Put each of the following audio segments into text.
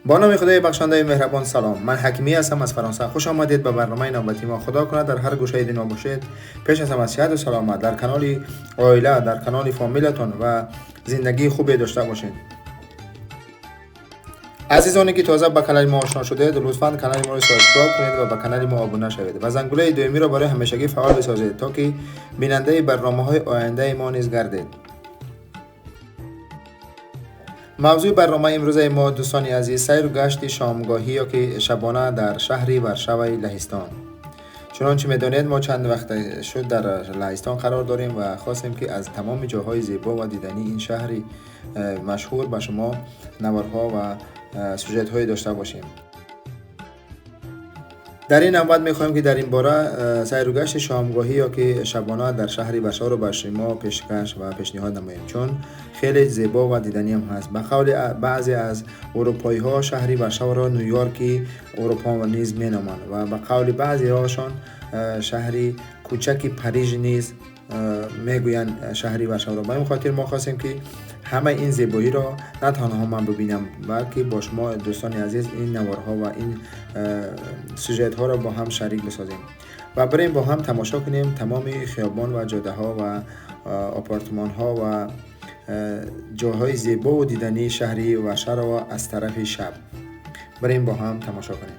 با نام خدای بخشنده مهربان. سلام، من حکیمی هستم از فرانسه. خوش آمدید به برنامه نوبتی ما. خدا کند در هر گوشه دنیا باشید، پیش از همه صحت و سلامت در کانال عائله، در کانال فامیلتون و زندگی خوبی داشته باشید. عزیزانی که تازه با کانال ما آشنا شده، لطفاً کانال ما را subscribe کنید و به کانال ما آبونه شوید و زنگوله دومی را برای همیشگی فعال بسازید تا که بیننده برنامه‌های آینده ما نیز گردید. موضوع برنامه امروز ما دوستان عزیز، سیر و گشت شامگاهی یا که شبانه در شهر ورشوی لهستان. چنانچه میدانید ما چند وقت شد در لهستان قرار داریم و خواستیم که از تمام جاهای زیبا و دیدنی این شهر مشهور به شما نوارها و سوژت های داشته باشیم. در این نوبت میخوایم که در این باره سیر و گشت شامگاهی یا که شبانه در شهر ورشو رو به شما پیشکش و پیشنهاد نماییم، چون خیلی زیبا و دیدنی هم هست. به قول بعضی از اروپایی ها شهر ورشو را نیویورک اروپا نیز مینامند و به قول بعضی هاشان شهر کوچک پاریس نیز میگویند شهر ورشو را. به این خاطر ما خواستیم که همه این زیبایی را نه تنها من ببینم، بلکه با شما دوستان عزیز این نوارها و این سوژت ها را با هم شریک بسازیم و بریم با هم تماشا کنیم تمام خیابان و جاده ها و آپارتمان ها و جاهای زیبا و دیدنی شهری ورشو را از طرف شب بریم با هم تماشا کنیم.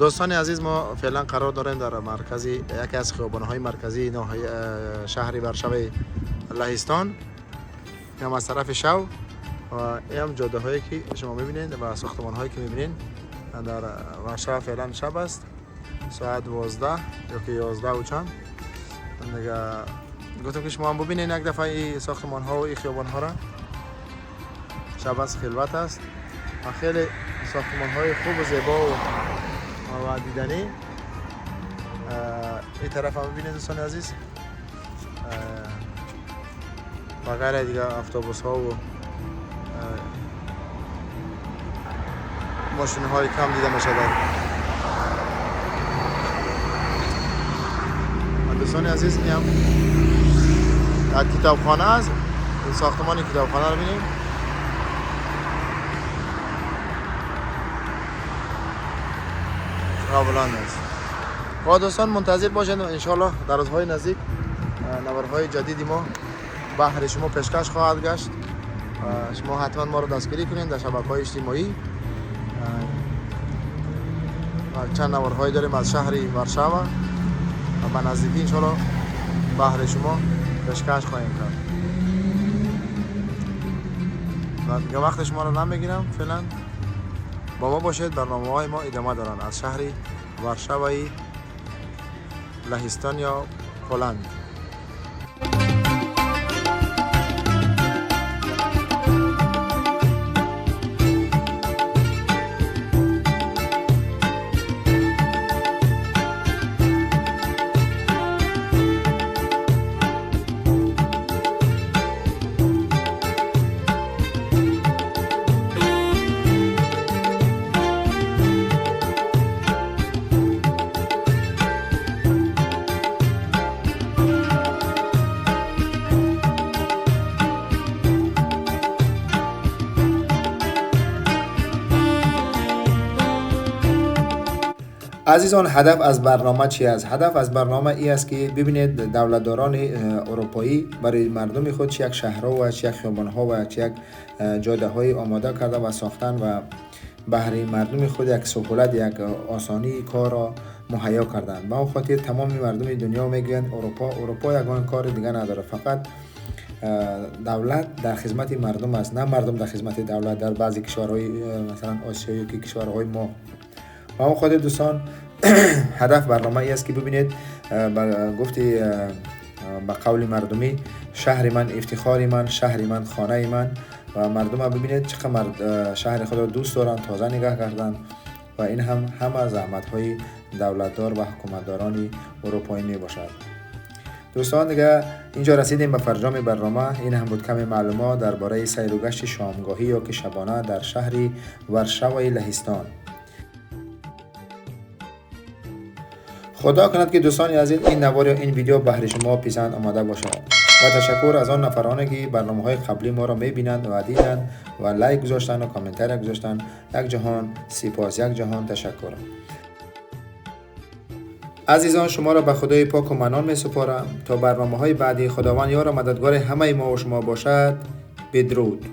دوستان عزیز، ما فعلا قرار داریم در مرکز یکی از خیابان‌های مرکزی شهر ورشو لهستان. هم از طرف شو و هم جاده هایی که شما میبینید و ساختمان هایی که میبینید در ورشو فعلا شب است، ساعت 12 یا که 11 و چند. دیگه گفتم که شما هم ببینید یک دفعه این ساختمان ها و این خیابان ها را. شب است، خلوت است و خیلی ساختمان های خوب و زیبا و دیدنی. این طرف هم ببینید دوستان عزیز، و غیره دیگه اتوبوس ها و ماشین های کم دیده می شود. دوستان عزیز، این هم کتابخانه است. ساختمان کتابخانه رو ببینیم. بلند است. خب دوستان، منتظر باشید، انشالله در روزهای نزدیک نوارهای جدیدی ما بهر شما پیشکش خواهد گشت. شما حتما ما رو دستگیری کنید در شبکه‌های اجتماعی. چند نوارهایی داریم از شهر ورشو و به نزدیکی انشالله بهر شما پیشکش خواهیم کرد. و دیگه وقت شما رو نمیگیرم، فعلا با ما باشید. برنامه های ما ادامه دارن از شهر ورشوی لهستان یا پولند. عزیزان، هدف از برنامه چی است؟ هدف از برنامه ای است که ببینید دولتداران اروپایی برای مردم خود چه یک شهرها و چه یک خیابان‌ها و چه یک جاده‌های آماده کرده و ساختن و بهر مردم خود یک سهولت، یک آسانی کار را مهیا کردن. به اون خاطر تمام مردم دنیا میگویند اروپا یگان کار دیگه نداره، فقط دولت در خدمت مردم است، نه مردم در خدمت دولت. در بعضی کشورهای مثلا آسیایی که کشورهای ما. و اون خاطر دوستان، هدف برنامه ای است که ببینید گفتی به قول مردمی شهر من افتخار من، شهر من خانه من، و مردم ببینید چقدر شهر خود را دوست دارن، تازه نگاه کردن و این هم همه زحمت های دولتدار و حکومتداران اروپایی می باشد. دوستان دیگه اینجا رسیدیم به فرجام برنامه. این هم بود کمی معلومات درباره سیر و گشت شامگاهی یا که شبانه در شهر ورشوی لهستان. خدا کند که دوستان عزیز این نوار یا این ویدیو بهر شما پسند آمده باشد و تشکر از آن نفرانی که برنامه‌های قبلی ما را می‌بینند و دیدند و لایک گذاشتند و کامنت گذاشتند. یک جهان سپاس، یک جهان تشکر. عزیزان شما را به خدای پاک و منان می‌سپارم تا برنامه‌های بعدی. خداوند یار و مددگار همه ما و شما باشد. بدرود.